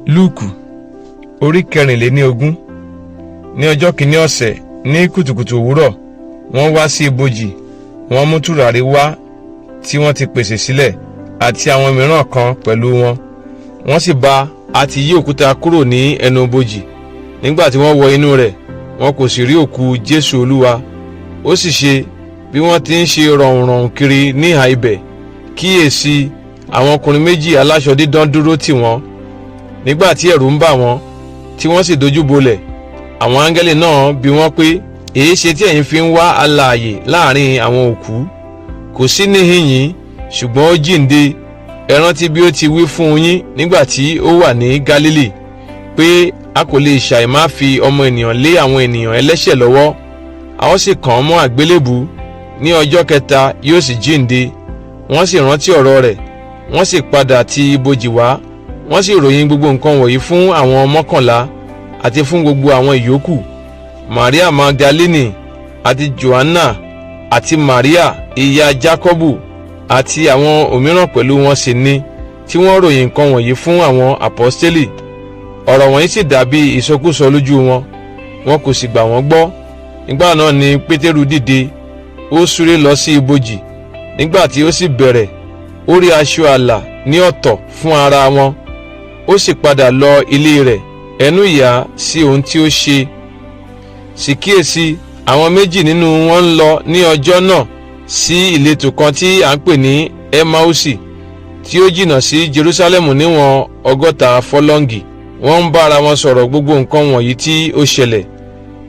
Lúùkù orí 24. Ní ọjọ́ kìíní ọ̀sẹ̀, ní kùtùkùtù òwúrọ̀, wọ́n wá sí ibojì. Wọ́n mú tùràrí wá tí wọ́n ti pèsè sílẹ̀, àti àwọn mìíràn kan pẹ̀lú wọn. Wọ́n sì bá a ti yí òkúta kúrò ní ẹnu ibojì. Nígbà tí wọ́n wọ inú rẹ̀, wọn kò sì rí òkú Jésù Olúwa. Ó sì ṣe, bí wọ́n ti ń ṣe rọ̀hùnrọ̀hùn kiri ní ìhà ibẹ̀, kíyèsí, àwọn ọkùnrin méjì aláṣọ dídán dúró tì wọ́n. Nígbà tí ẹ̀rù ń bà wọ́n, tí wọ́n sì dojú bolẹ̀, àwọn áńgẹ́lì náà bi wọ́n pé, "Èé ṣe tí ẹ̀yin fi ń wá alààyè láàrin àwọn òkú? Kò sí níhìn-ín, ṣùgbọ́n ó jíǹde. Ẹ rántí bí ó ti wí fún yín nígbà tí ó wà ní Gálílì, pé a kò lè ṣàì má fi Ọmọ Ènìyàn lé àwọn ènìyàn ẹlẹ́ṣẹ̀ lọ́wọ́, a ó sì kàn án mọ́ àgbélébùú, ní ọjọ́ kẹta yóò sì jíǹde." Wọ́n sì rántí ọ̀rọ̀ rẹ̀. Wọ́n sì padà ti ibojì wá, wọ́n sì ròyìn gbogbo nǹkan wọ̀nyí fún àwọn 11 àti fún gbogbo àwọn ìyókù. Maria Magdalene àti Joanna àti Maria ìyá Jacobu àti àwọn òmíràn pẹ̀lú wọn sì ni tí wọ́n ròyìn nǹkan wọ̀nyí fún àwọn àpọ́stélì. Ọ̀rọ̀ wọ̀nyí sì dàbí ìsọkúsọ lójú wọn, wọn kò sì gbà wọ́n gbọ́. Nígbà náà ni Pétérù dìde, ó súré lọ sí ibojì. Nígbà tí ó sì bẹ̀rẹ̀, ó rí aṣọ àlà ní ọ̀tọ̀ fún ara wọn. Ó sì padà lọ ilé rẹ̀, ẹnu yà á sí ohun tí ó ṣe. Sì kíyèsí, àwọn méjì nínú wọn ń lọ ní ọjọ́ náà sí ìletò kan tí à ń pè ní Emausi, tí ó jìnnà sí Jerusalem níwọ̀n 60 fọlọ́ngì. Wọ́n ń bá ara wọn sọ̀rọ̀ gbogbo nǹkan wọ̀nyí tí ó ṣẹlẹ̀.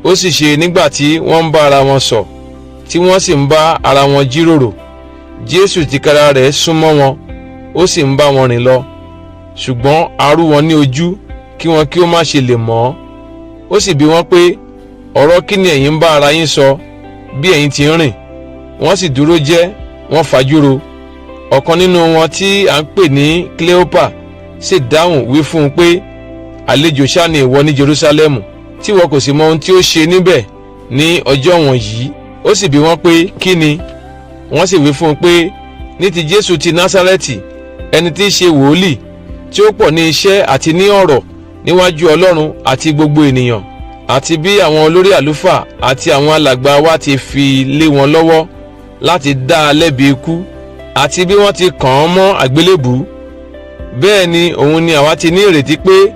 Ó sì ṣe, nígbà tí wọ́n ń bá ara wọn sọ, tí wọ́n sì ń bá ara wọn jíròrò, Jésù tìkára rẹ̀ súnmọ́ wọn, ó sì ń bá wọn rìn lọ, ṣùgbọ́n a rú wọn ní ojú kí wọn kí ó má ṣe lè mọ̀ ọ́. Ó sì bi wọ́n pé, "Ọ̀rọ̀ kí ni ẹ̀yin ń bá ara yín sọ bí ẹ̀yin ti ń rìn?" Wọ́n sì dúró jẹ́, wọ́n fajúro. Ọ̀kan nínú wọn tí à ń pè ní Cleopa sì dáhùn wí fún un pé, "Àlejò ṣá ni ìwọ ní Jerusalem, tí ìwọ kò sì mọ ohun tí ó ṣe níbẹ̀ ní ọjọ́ wọ̀nyí?" Ó sì bi wọ́n pé, "Kí ni?" Wọ́n sì wí fún un pé, "Ní ti Jésù ti Násárẹ́tì, ẹni tí í ṣe wòlíì, tí ó pọ̀ ní iṣẹ́ àti ní ọ̀rọ̀ níwájú Ọlọ́run àti gbogbo ènìyàn, àti bí àwọn olórí àlùfáà àti àwọn alàgbà wa ti fi lé wọn lọ́wọ́ láti dá a lẹ́bi ikú, àti bí wọ́n ti kàn án mọ́ àgbélébùú. Bẹ́ẹ̀ ni òun ni àwa ti ní ìrètí pé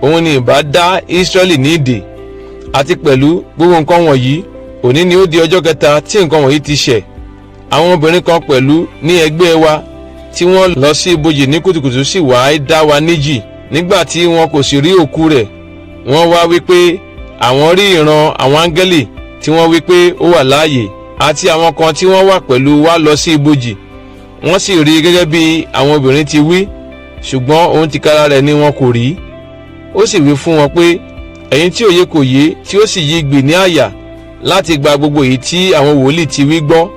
òun ni ìbá dá Ísírẹ́lì ní ìdè. Àti pẹ̀lú gbogbo nǹkan wọ̀nyí, òní ni ó di ọjọ́ kẹta tí nǹkan wọ̀nyí ti ṣẹ̀. Àwọn obìnrin kan pẹ̀lú ní ẹgbẹ́ wa tí wọ́n lọ sí ibojì ní kùtùkùtù sì wá dá wa níjì. Nígbà tí wọn kò sì rí òkú rẹ̀, wọ́n wá wípé àwọn rí ìran àwọn áńgẹ́lì tí wọ́n wípé ó wà láàyè. Àti àwọn kan tí wọ́n wà pẹ̀lú wa lọ sí ibojì, wọ́n sì rí gẹ́gẹ́ bí àwọn obìnrin ti wí, ṣùgbọ́n òun tìkára rẹ̀ ni wọn kò rí." Ó sì wí fún wọn pé, "Ẹ̀yin tí òye kò yé, tí ó sì yí gbì ní àyà láti gba gbogbo èyí tí àwọn wòlíì ti wí gbọ́,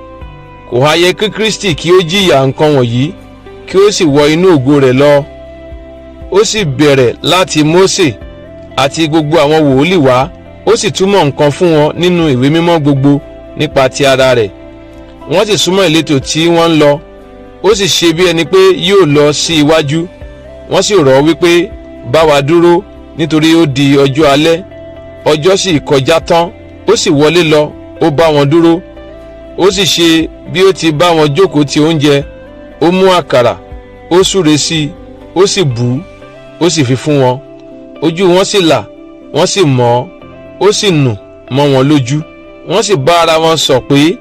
kò há yẹ kí Kristi kí ó jìyà nǹkan wọ̀nyí, kí ó sì wọ inú ògo rẹ̀ lọ?" Ó sì bẹ̀rẹ̀ láti Mósè àti gbogbo àwọn wòlíì wá, ó sì túmọ̀ nǹkan fún wọn nínú ìwé mímọ́ gbogbo nípa ti ara rẹ̀. Wọ́n sì súnmọ́ ìletò tí wọ́n ń lọ. Ó sì ṣe bí ẹni pé yóò lọ sí iwájú. Wọ́n sì rọ̀ ọ́ wípé, "Bá wa dúró, nítorí ó di ọjọ́ alẹ́, ọjọ́ sì kọjá tán." Ó sì wọlé lọ, ó bá wọn dúró. Ó sì ṣe, bí ó ti bá wọn jókòó ti oúnjẹ, ó mú àkàrà, ó súre sí i, ó sì bù ú, ó sì fi fún wọn. Ojú wọn sì là, wọ́n sì mọ̀ ọ́. Ó sì nù mọ́ wọn lójú. Wọ́n sì bá ara wọn sọ pé,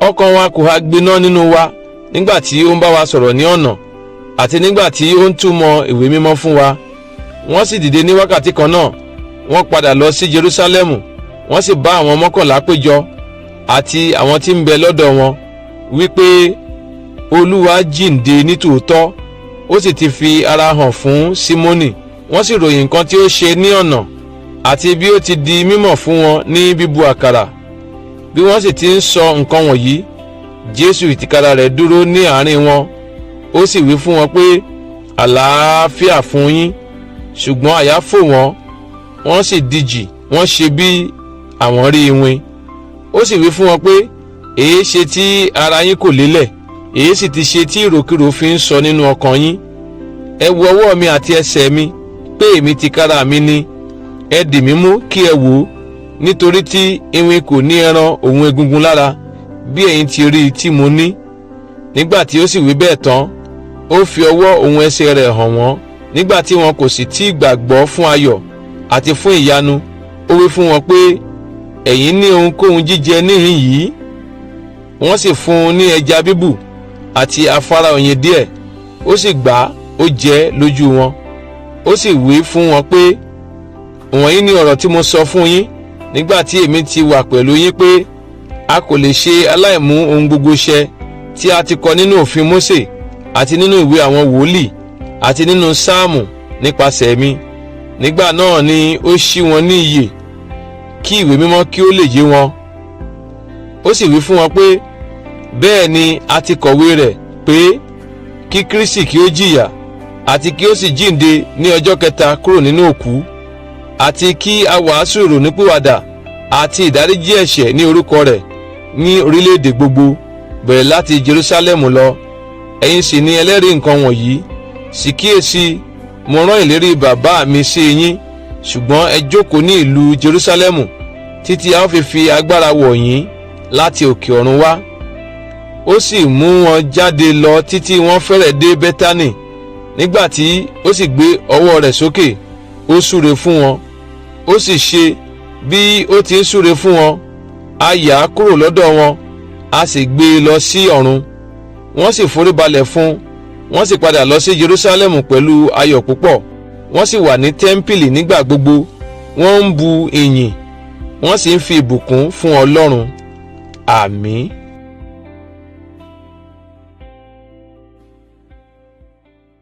"Ọkàn wa kò ha gbiná nínú wa nígbà tí ó ń bá wa sọ̀rọ̀ ní ọ̀nà, àti nígbà tí ó ń túmọ̀ ìwé mímọ́ fún wa?" Wọ́n sì dìde ní wákàtí kan náà, wọ́n padà lọ sí Jerúsálẹ́mù. Wọ́n sì bá àwọn 11 péjọ àti àwọn tí ń bẹ lọ́dọ̀ wọn, wípé Olúwa jíǹde nítòótọ́, ó sì ti fi ara hàn fún Símónì. Wọ́n sì ròyìn nǹkan tí ó ṣe ní ọ̀nà, àti bí ó ti di mímọ̀ fún wọn ní bíbu àkàrà. Bí wọ́n sì ti ń sọ nǹkan wọ̀nyí, Jésù tìkára rẹ̀ dúró ní àárín wọn, ó sì wí fún wọn pé, "Àlàáfíà fún yín." Ṣùgbọ́n àyà fò wọ́n, wọ́n sì dijì, wọ́n ṣe bí àwọn rí iwin. Ó sì wí fún wọn pé, "Èé ṣe tí ara yín kò lélẹ̀? Èé sì ti ṣe tí ìròkìrò fi ń sọ nínú ọkàn yín? Ẹ wo ọwọ́ mi àti ẹsẹ̀ mi. Pé èmi tìkára mi ni. Ẹ dì mí mú kí ẹ wò ó, nítorí tí iwin kò ní ẹran òun egungun lára, bí ẹ̀yin ti rí i tí mo ní. Nígbà tí ó sì wí bẹ́ẹ̀ tán, ó fi ọwọ́ òun ẹsẹ̀ rẹ̀ hàn wọ́n. Nígbà tí wọn kò sì tí ì gbàgbọ́ fún ayọ̀ àti fún ìyanu, ó wí fún wọn pé, "Ẹ̀yin ní ohunkóhun jíjẹ níhìn yìí?" Wọ́n sì fún un ní ẹja bíbù àti afárá oyin díẹ̀. Ó sì gbà á, ó jẹ lójú wọn. Ó sì wí fún wọn pé, "Wọ̀nyí ni ọ̀rọ̀ tí mo sọ fún yín nígbà tí èmi ti wà pẹ̀lú yín, pé a kò lè ṣe aláìmú ohun gbogbo ṣẹ tí a ti kọ nínú òfin Mósè àti nínú ìwé àwọn wòlíì àti nínú Sáàmù nípasẹ̀ mi." Nígbà náà ni ó ṣí wọn ní iyè kí ìwé mímọ́ kí ó lè yé wọn. Ó sì wí fún wọn pé, "Bẹ́ẹ̀ ni a ti kọ̀wé rẹ̀ pé kí Kristi kí ó jìyà, àti kí ó sì jíǹde ní ọjọ́ kẹta kúrò nínú òkú, àti kí a wàásù ìrònúpìwàdà àti ìdáríjì ẹ̀ṣẹ̀ ní orúkọ rẹ̀ ní orílẹ̀-èdè gbogbo, bẹ̀rẹ̀ láti Jerusalem lọ. Ẹ̀yin sì ni ẹlẹ́rìí nǹkan wọ̀nyí. Sì kíyèsí, mo rán ìlérí Bàbá mi sí yín, ṣùgbọ́n ẹ jókòó ní ìlú Jerusalem títí a ó fi fi agbára wọ̀ yín láti òkè ọ̀run wá." Ó sì mú wọn jáde lọ títí wọ́n fẹ́rẹ̀ dé Bẹ́tánì. Nígbà tí ó sì gbé ọwọ́ rẹ̀ sókè, ó súre fún wọn. Ó sì ṣe, bí ó ti ń súre fún wọn, a yà á kúrò lọ́dọ̀ wọn, a sì gbé e lọ sí ọ̀run. Wọ́n sì foríbalẹ̀ fún. Wọ́n sì padà lọ sí Jerusalem pẹ̀lú ayọ̀ púpọ̀. Wọ́n sì wà ní tẹ́ḿpìlì nígbà gbogbo, wọ́n ń bu ìyìn, wọ́n sì ń fi ìbùkún fún Ọlọ́run. Àmín.